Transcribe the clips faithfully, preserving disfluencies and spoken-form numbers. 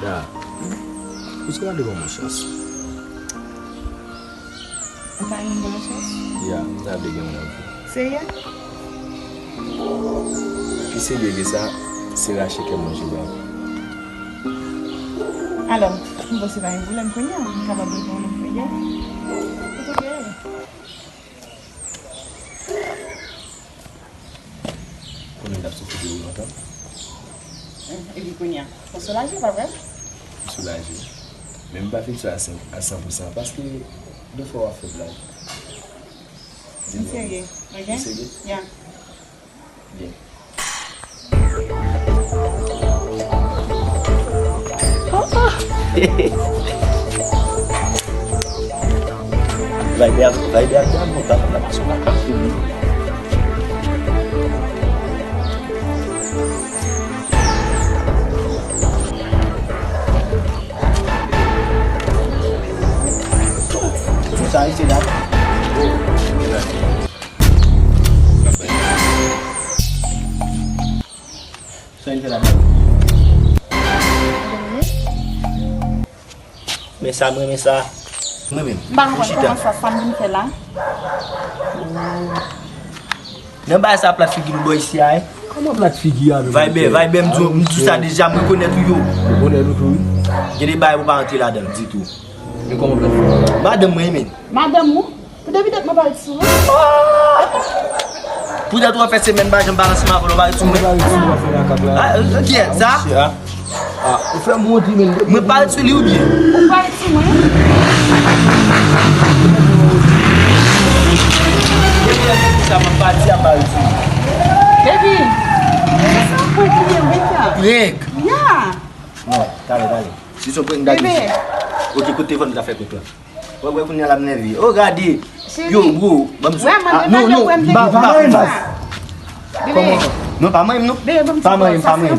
Da, ou ta dwe ban mwen chans. Ou pa renmen ban mwen chans? Ya, m ta vle gen yon lòt vi. Serye? Pi serye ke sa, se rache kè m manje ba ou. Alò, m panse pa gen pwoblèm kounye a, m kapab reponn ou, oke? Oke. Konnen l ap sou kote ou lontan. Epi kounye a, ou soulaje, pa vre? M soulaje. Men m pa fin sou a san, a san pou san, paske defwa w ap fè blag. Di m, serye, oke? Ou serye? Ya. Byen. Vibe a, vibe a byen bon, ta fè la pasyon la. Sa isi la. Sa vin fè la. Men sa, mwen renmen sa. Mwen menm. M pa konprann kòman sa, sa m vin fè la. Nan bagay sa plat figi nou bò isi a, hein? Kòman plat figi a, nou? Vibe, Vibe, m di, m di sa deja, m rekonèt ou yo. Rekonèt ou tou, wi. Gen de bagay ou pa antre ladan l ditou. Men kòman plat figi a? Madanm mwen, men. Madanm ou? Pou depi dat mwen pa ret sou ou. Poutèt ou ap fè semèn m pa janm pale ansanm avè w, ou pa ret sou mwen. Mwen pa ret sou ou, w ap fè makak la. Ah, euh, kiyès sa? Ah, ou fè m wont wi, men. Mwen pa ret sou li oubyen? Ou pa ret sou mwen? Depi lè m di sa, m ap pati, ap pa ret sou ou. Baby, se yon prank li ye, wi, sa. Prank? Ya. Non, talè, talè. Si se yon prank, m ta di. Bebe. Ok, kote telefòn m ta fè prank la. Wè, wè, kounye a l ap nève. Oh, gade. Cheri. Yo, bro, ban m sou. Wè, mwen, ah, non, non, pa, pa, pa. Bebe. Kòman? Non, pa manyen m, non. Bebe, ban m sou. Pa manyen m, pa manyen m.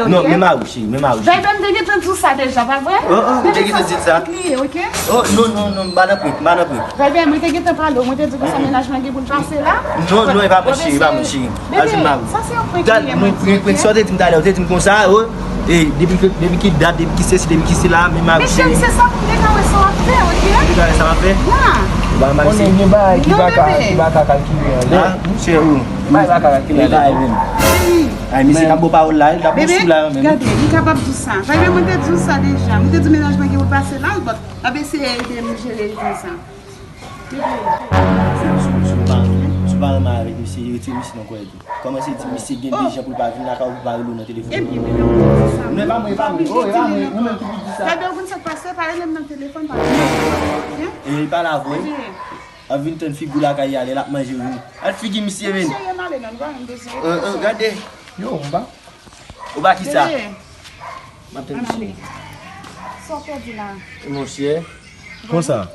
Non, men mari w, cheri, men mari w, cheri. Bebe, m te gentan di w sa deja, pa vre? Oh, oh, m te gentan di w sa. Bebe, se yon prank li ye, ok? Oh, non, non, non, m pa nan prank, m pa nan prank. Bebe, mwen te gentan pale w, mwen te di w konsa mennaj mwen gen pou l pase la. Non, non, e pa mwen, cheri, e pa mwen, cheri. Bebe, sa se yon prank li ye, mwen di w, ok? Sa w te di m talè, ou te di m konsa, oh. E, depi ki, depi ki dat, depi ki sesi, depi ki sela, men mari w cheri. Men cheri, se sa pou m te ka wè sa w ap fè, ok? Pou m te ka wè sa w ap fè? Ya. Ou pa mal, cheri. Konnen gen bagay ki pa ka, ki pa ka kalkile anlè. Ah, cheri. Bagay pa ka kalkile anlè. Cheri. Ay, misye k ap bo pawòl la, l t ap bo sou la menm. Bebe, gade, li kapab di sa. Vibe, mwen te di w sa deja. Mwen te di mennaj mwen gen pou l pase la, but l ap eseye ede m jere konsa. Sou pa, sou pa renmen avèk misye, retire misye nan kò tou. Kòmanse di misye gen de jan pou l pa vin lakay ou, pou l pa rele w nan telefòn. Ebyen, bebe, ou di sa. Non, e pa mwen, e pa mwen. Oh, e pa mwen. Ou menm ki di sa. Gade, ou konn sa k pase, pa rele m nan telefòn, pa rele m nan telefòn, ok? E, e pa la vre. Ap vin tann figi w lakay li a, lè l ap manje, wi. Al figi misye, men. Cheri, m ale non, m pa menm bezwen. Euh, euh, gade. Yo, m pa. Ou pa ki sa? Bebe. M ap tande cheri. Sa w pèdi la? Monchè. Konsa.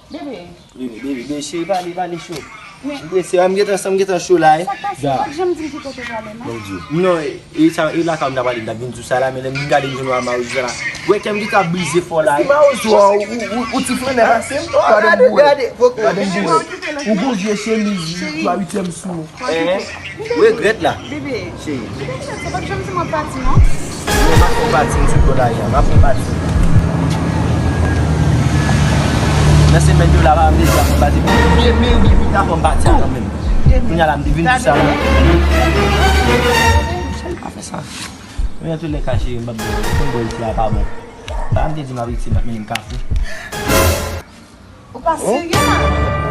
Bebe. Bebe, bebe, bebe, cheri, pale, pale cho. Men. Bebe, se, m gentan, m gentan cho la, eh. Sa k pase? Ou pa t janm di m ki kote w prale, non? Bondye. Non, e, e sa, e lakay ou m ta prale, m t ap vin di w sa la, men lè m vin gade m jwenn w a mawozo la. Wè, kè m gentan brize fò la, eh. Mawozo, ou, ou, ou ti flannè pase m. Oh, gade, gade, gade m boule. Gade m boule. Ou gon vye chemiz twa uityèm sou ou. Eh, regrèt la. Bebe. Cheri. Bebe, sa pa t janm di m w ap pati, non? Non, m ap fè w pati, m sou bò lari a, m ap fè w pati. Nan semèn yo la, m ap fè w pati. Bebe, bebe, ta fè m pati a kanmenm. Kounye a la, m te vin di sa la. Cheri, pa fè sa. Men antoulekan, cheri, m p ap bò, ou konn bò isi a pa bon. Sa m te di m ap retire, m ap mennen m kafou. Ou pa serye la?